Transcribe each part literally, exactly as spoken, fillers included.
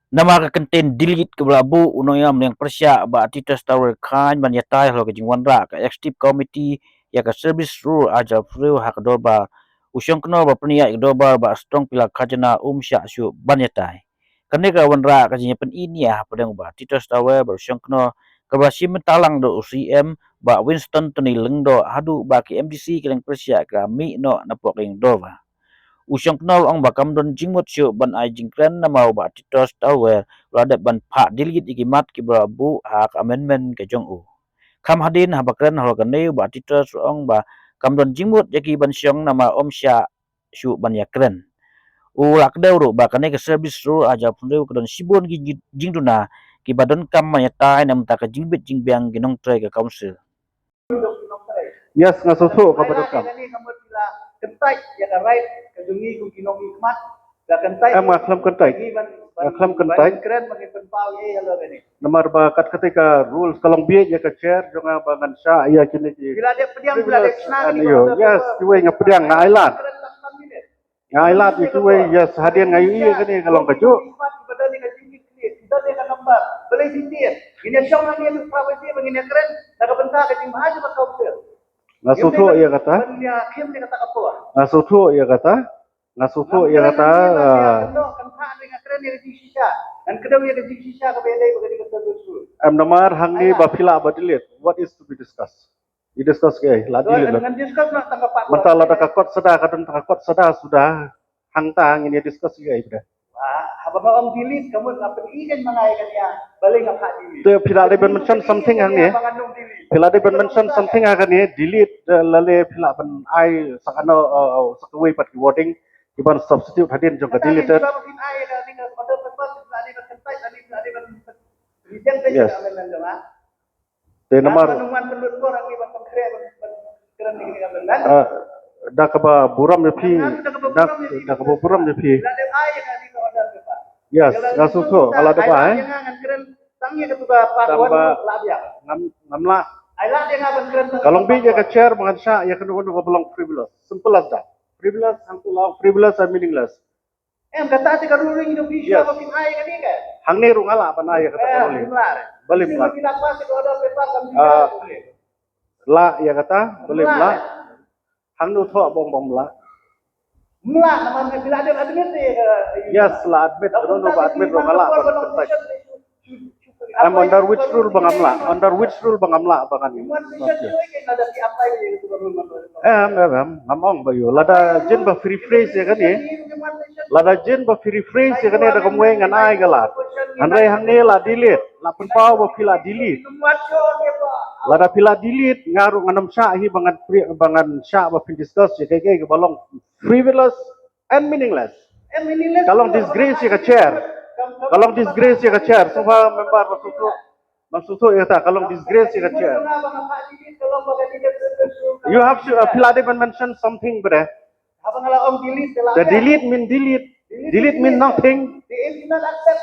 Namar ka kyntien delete kaba la buh, u nongïalam nongpyrshah Bah Titus Tawel khlaiñ ban ïatai halor ka jingwanrah ka Executive Committee ïa ka Service Rule ar hajar arphew hynriew ha ka dorbar. U shongknor ba pynïaid ka dorbar Bah Strongsville Khajana um shah shuh ban ïatai. Kane ka wanrah ka jingïapyni nia hapdeng u Bah Titus Tawel bad u shongknor, kaba shim bynta lang da u C M Bah Winston Tony Lyngdoh haduh ba ki M D C ki nongpyrshah ki la mih noh napoh ka ïing dorbar. U shongknor u ong ba kam don jingmut shuh ban ai jingkren namar u Bah Titus Tawel u la dep ban phah delete ïa ki mat kiba la buh ha ka amendment ka jong u. Kham hadien, haba kren halor kane, u Bah Titus u ong ba kam don jingmut ïa ki ban shong namar um shah shuh ban ïakren. U la kdew ruh ba kane ka Service Rule ar hajar arphew hynriew ka don shibun ki jing-, jingduna kiba donkam ban ïatai na ka bynta ka jingbit jingbiang ki nongtrei ka Council. Yes, nga sngewthuh kaba donkam. Kyntait ïa ka right ka jong ngi kum ki nongmihkhmat. Em, nga khlem kyntait. Nga khlem kyntait. Namar ba kat katei ka rules ka long bieit ïa ka chair jong nga ba ngan shah ïa kine ki. Yes, kiwei nga pdiang, nga ailad. Nga ailad ïa kiwei, yes, hadien nga ïohi ïa kane ka long kajuh. Nga sngewthuh ïa kata. Nga sngewthuh ïa kata. Nga sngewthuh ïa kata. Em, namar hangne ba phi lah ba delete. What is to be discussed? I discuss kaei, la delete la. Mynta lada ka kot sada, ka don ka kot sada suda, hangta ngin ïa discuss kaei pat. Te phi la dei ban mention something hangne. Phi la dei ban mention something hangne, delete, eh, lane phi la ban ai sa kano, eh, eh, sa kawei pat ki wording kiban substitute hadien jong ka deleted. Yes. Te namar, ah, da kaba burom ïa phi, da, da kaba burom ïa phi. Yes, nga sngewthuh, nga la dep ai. Tang ba ngam, ngam lah. Ka long bieit ïa ka chair ba ngan shah ïa kano kano kaba long frivolous. Simple as that. Frivolous, hangto la ong frivolous and meaningless. Em, kata te ka ruling jong phi shuwa ba phin ai kane ka. Hangne ruh nga lah ban ai ïa kata ka ruling. Balei ym lah? Ah, lah ïa kata, balei ym lah? Hangno thoh ba ong ba ym lah? Ym lah, namar phi la dep admit ïa ka. Yes, la admit, ka don ba admit ruh nga lah ban kyntait. Em, under which rule ba ngam lah? Under which rule ba ngam lah ba ngan? Em, em, em, ngam ong ba ïoh. Lada jin ba phi rephrase ïa kane. Lada jin ba phi rephrase ïa kane da kumwei ngan ai ka lad. Hynrei hangne la delete, la pynpaw ba phi la delete. Lada phi la delete, nga ruh ngan ym shah hi ba ngan pri-, ba ngan shah ba phin discuss ïa kaei kaei kaba long frivolous and meaningless. Ka long disgrace ïa ka chair. Ka long disgrace ïa ka chair. Sngewbha member ba sngewthuh. Ba sngewthuh ïa kata, ka long disgrace ïa ka chair. You have to, uh, phi la dei ban mention something, bre. The delete mean delete. Delete mean nothing.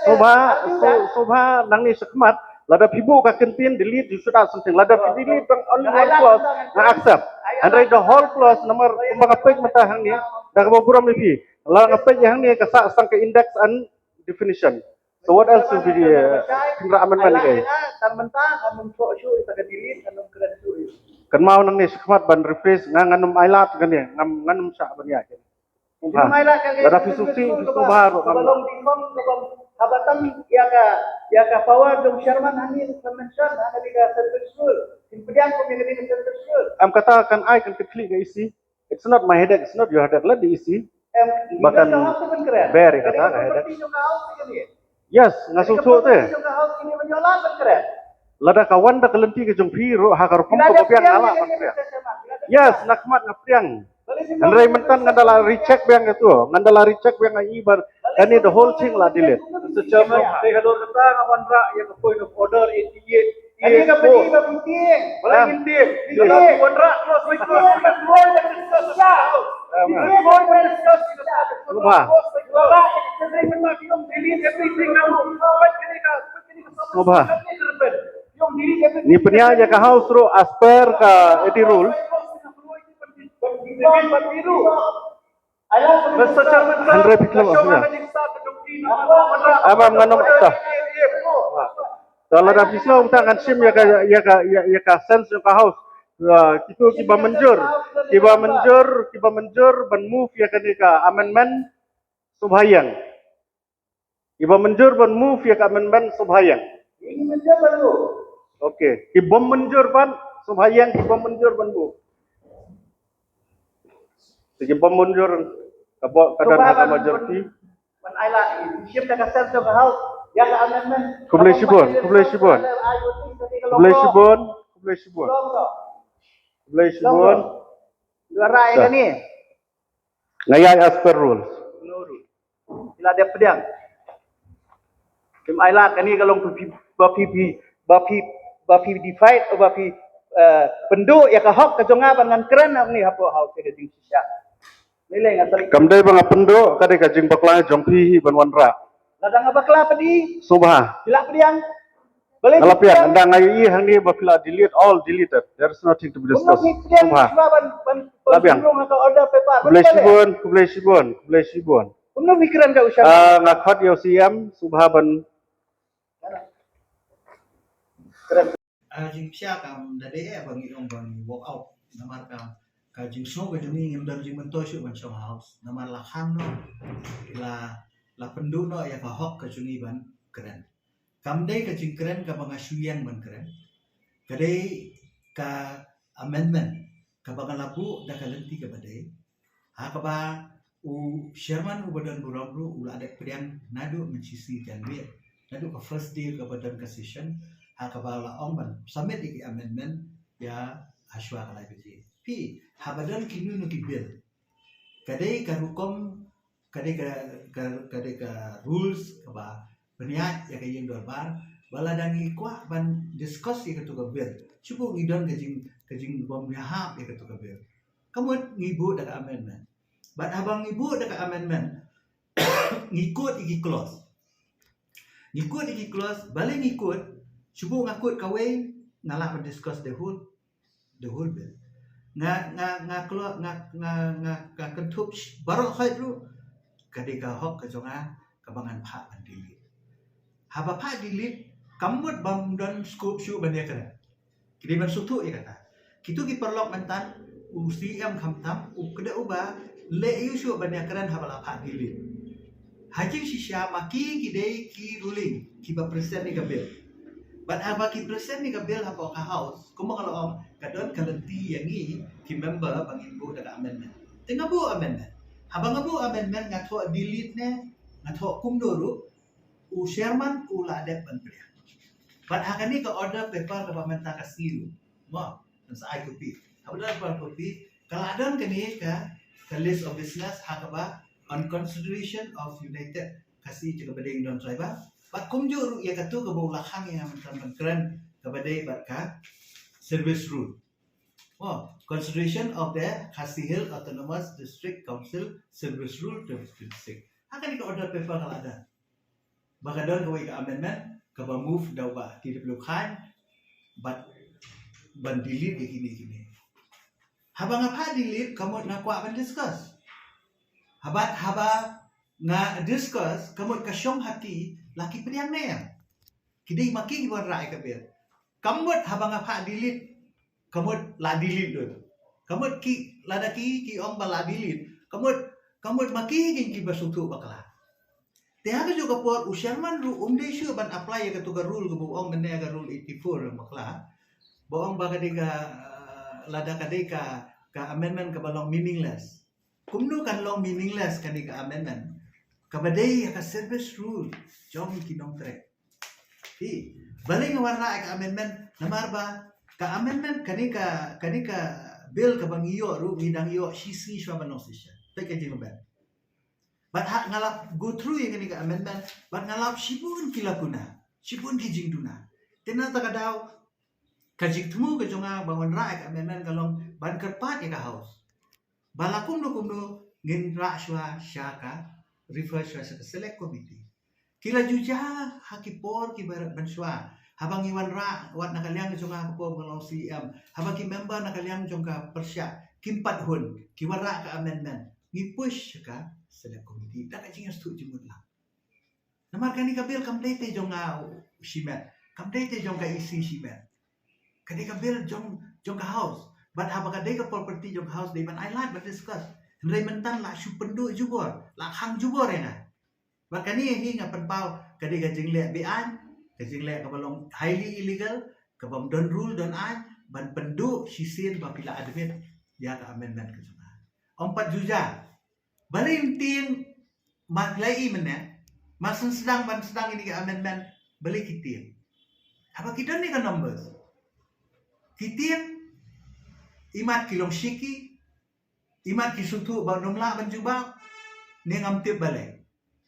Sngewbha, sngewbha nangne shakhmat. Lada phi buh ka kyntien delete, you should add something. Lada phi delete tang only one clause, nga accept. Hynrei the whole clause, namar kumba nga peit mynta hangne, da kaba burom ïa phi. Lada nga peit ïa hangne ka sah tang ka index and definition. So what else should be, uh, pynrah amendment ïa kaei? Kynmaw nangne shakhmat ban rephrase, nga ngan ym ailad kane, ngan, ngan ym shah ban ïa kane. Lada phi sngewsih, phi sngewbha ruh ngam. Haba tang ïa ka, ïa ka power jong chairman hangne ka mention ha kane ka service rule. Phin pdiang kum ïa kane ka service rule. Em, kata kan ai kan kynthih ka E C. It's not my headache, it's not your headache. Let the E C. Em, ba kan bear ïa kata ka headache. Yes, nga sngewthuh te. Lada ka wan da ka lynti ka jong phi ruh ha ka rukom kaba biang nga lah ban pdiang. Yes, na khmat nga pdiang. Hynrei mynta ngan da la recheck biang ïa tu. Ngan da la recheck biang ïa i ba kane the whole thing la delete. Mister Chairman, dei halor kata nga wanrah ïa ka point of order eighty-eight. Kane ka bynta ba phi tieng. Balei ngin tieng? Ngin wanrah clause by clause. Sngewbha. Sngewbha. Ngi pynïaid ïa ka House ruh as per ka A D rule. Mister Chairman, hynrei phi khlem ong ïa. Am, am, ngan ong ïa. To lada phi sngew mynta ngan shim ïa ka, ïa ka, ïa, ïa ka sense jong ka House. Ïa, kito kiba mynjur, kiba mynjur, kiba mynjur ban move ïa kane ka amendment, sngewbha ïeng. Kiba mynjur ban move ïa ka amendment, sngewbha ïeng. Okay. Kibym mynjur ban, sngewbha ïeng, kibym mynjur ban move. Te kibym mynjur, ka ba, ka don ha ka majority. Ban ai la, shim da ka sense of the House ïa ka amendment. Khublei shibun, khublei shibun. Khublei shibun, khublei shibun. Khublei shibun. Ïa rai kane. Nga ïaid as per rules. Ki la dep pdiang. Kim ai lad kane ka long ba phi, ba phi, ba phi, ba phi defied, ba phi, eh, pynduh ïa ka hok ka jong nga ban ngan kren ha une hapoh House ïa ka jingshisha. Ni lei nga salik. Kam dei ba nga pynduh, ka dei ka jingbakla jong phi hi ban wanrah. Lada nga bakla pdi. Sngewbha. Ki la pdiang. Balei nga la pdiang, ynda nga ïohi hangne ba phi la delete, all deleted. There is nothing to be discussed. Kumno phi pdiang, sngewbha. Ban, ban, ban pynrung ha ka order paper. Khublei shibun, khublei shibun, khublei shibun. Kumno phi kren ka u Sharma? Ah, nga khot ïa u C M, sngewbha ban. Kren. Ah, jingpynshitom da dei eh ba ngi ong ba ngi walk out. Namar ka, ka jingsngew ka jong ngi ngim don jingmyntoi shuh ban shong House. Namar la khang noh, la, la pynduh noh ïa ka hok ka jong ngi ban kren. Kam dei ka jingkren kaba nga shu ïeng ban kren. Ka dei ka amendment kaba nga la buh da ka lynti kaba dei. Ha kaba u chairman uba don burom ruh u la dep pdiang naduh mynshisngi janmiet. Naduh ka first day kaba don ka session. Ha kaba la ong ban submit ïa ki amendment ïa ha shuwa ka lai baje. Phi, haba don kino kino ki bill. Ka dei ka rukom, ka dei ka, ka, ka dei ka rules kaba pynïaid ïa ka ïing dorbar, ba lada ngi kwah ban discuss ïa kato ka bill, shu buh ngi don ka jing, ka jingbym ïahap ïa kato ka bill. Ka mut ngi buh da ka amendment. Bad haba ngi buh da ka amendment, ngi quote ïa ki clause. Ngi quote ïa ki clause, balei ngi quote, shu buh nga quote kawei, nga lah ban discuss the whole the whole bill. Nga, nga, nga kloi, nga, nga, nga, nga kynthup sh-, baroh khoit ruh, ka dei ka hok ka jong nga, kaba ngan phah ban delete. Haba phah delete, kam mut bym don scope shuh ban ïakren. Ki dei ban sngewthuh ïa kata. Kito ki paralok mynta, u C M khamtam, u kdew uba, leh ïa u shuh ban ïakren haba la phah delete. Ha jingshisha ma ki ki dei ki ruling, kiba present ïa ka bill. Bad haba ki present ïa ka bill hapoh ka House, kumba nga la ong, ka don ka lynti ïa ngi ki member ba ngin buh da ka amendment. Te nga buh amendment. Haba nga buh amendment nga thoh delete ne, nga thoh kumno ruh, u chairman u la dep ban pdiang. Bad ha kane ka order paper kaba mynta ka sngi ruh. Mo, kan sa ai copy. Haba don order paper copy, ka la don kane ka, ka list of business ha kaba on consideration of United Khasi Jaintia Bhoi Don Tribal. Bad kumjuh ruh ïa kato kaba u la khang ïa nga mynta ban kren kaba dei bad ka service rule. Oh, consideration of the Khasi Hills Autonomous District Council Service Rule twenty twenty-six. Ha kane ka order paper ka la don. Ba ka don kawei ka amendment kaba move da u Bah T W Khan bad ban delete ïa kine kine. Haba nga phah delete ka mut nga kwah ban discuss. Haba, haba nga discuss ka mut ka shong ha ki la ki pdiang ne em. Ki dei ma ki ki wanrah ïa ka bill. Ka mut haba nga phah delete ka mut la delete lut. Ka mut ki, lada ki, ki ong ba la delete. Ka mut, ka mut ma ki ki, kiba sngewthuh bakla. Te ha kajuh ka por u chairman ruh um dei shuh ban apply ïa kato ka rule kaba u ong mynne ka rule eighty-four bakla. Ba ong ba ka dei ka, uh, lada ka dei ka, ka amendment kaba long meaningless. Kumno kan long meaningless kane ka amendment? Kaba dei ïa ka service rule jong ki nongtrei. Phi, balei nga wanrah ïa ka amendment, namar ba ka amendment kane ka, kane ka bill kaba ngi ïoh ruh ngi dang ïoh shi sngi shuwa ban long session. Peit ka jinglong. Bad ha nga la go through ïa kane ka amendment, bad nga la shibun ki lacuna, shibun ki jingduna. Te na kata ka daw, ka jingthmu ka jong nga ba wanrah ïa ka amendment ka long ban kyrpad ïa ka House. Ba la kumno kumno ngin rah shuwa sha ka, refer shuwa sha ka select committee. Ki la ju jia ha ki por kiba mynshuwa. Haba ngi wanrah wat na ka liang jong nga ka por ba nga long C M. Haba ki member na ka liang jong ka pyrshah. kim pat hun, ki wanrah ka amendment, ngi push ka select committee da ka jingïasyllok jingmut lang. Namar kane ka bill kam dei te jong nga shimet, kam dei te jong ka E C shimet. Ka dei ka bill jong jong ka House. Bad haba ka dei ka property jong ka House, dei ban ai lad ban discuss. Hynrei mynta la shu pynduh jubor, la khang jubor ïa nga. Bad kane hi nga pynpaw ka dei ka jingleh be-aiñ, ka jingleh kaba long highly illegal, kaba ym don rule don aiñ, ban pynduh shisien ba phi la admit ïa ka amendment ka jong nga. Ym pat ju ja. Balei ym tieng, ma la i mynne, ma sdang ban sdang ïa ka amendment, balei ki tieng? Haba ki don ne ka numbers. Ki tieng, imat ki long shaki, imat ki sngewthuh ba ym lah ban jubab, ne ngam tip balei.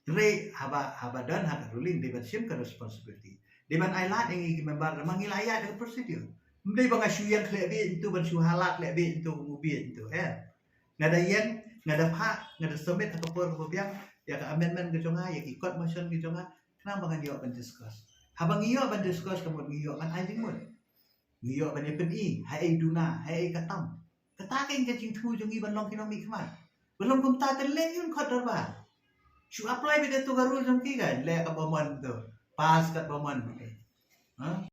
Hynrei haba, haba don ha ka ruling, dei ban shim ka responsibility. Dei ban ai lad ïa ngi ki member, namar ngi la ïaid da ka procedure. Ym dei ba nga shu ïeng khleh beit hangto, ban shu ha lad khleh beit hangto, kum u beit hangto, eh. Nga da ïeng, nga da phah, nga da submit ha ka por kaba biang ïa ka amendment ka jong nga, ïa ki court motion ka jong nga, khnang ba ngan ïoh ban discuss. Haba ngi ïoh ban discuss, ka mut ngi ïoh ban ai jingmut. Ngi ïoh ban ïa pyni ha ei duna, ha ei ka tam. Kata ka ïa ka jingthmu jong ngi ban long ki nongmihkhmat. Ban long kumta te leh ïa u khot dorbar. Shu apply beit da tu ka rule jong ki, ka leh kaba mon tu, pass kaba mon. Ha?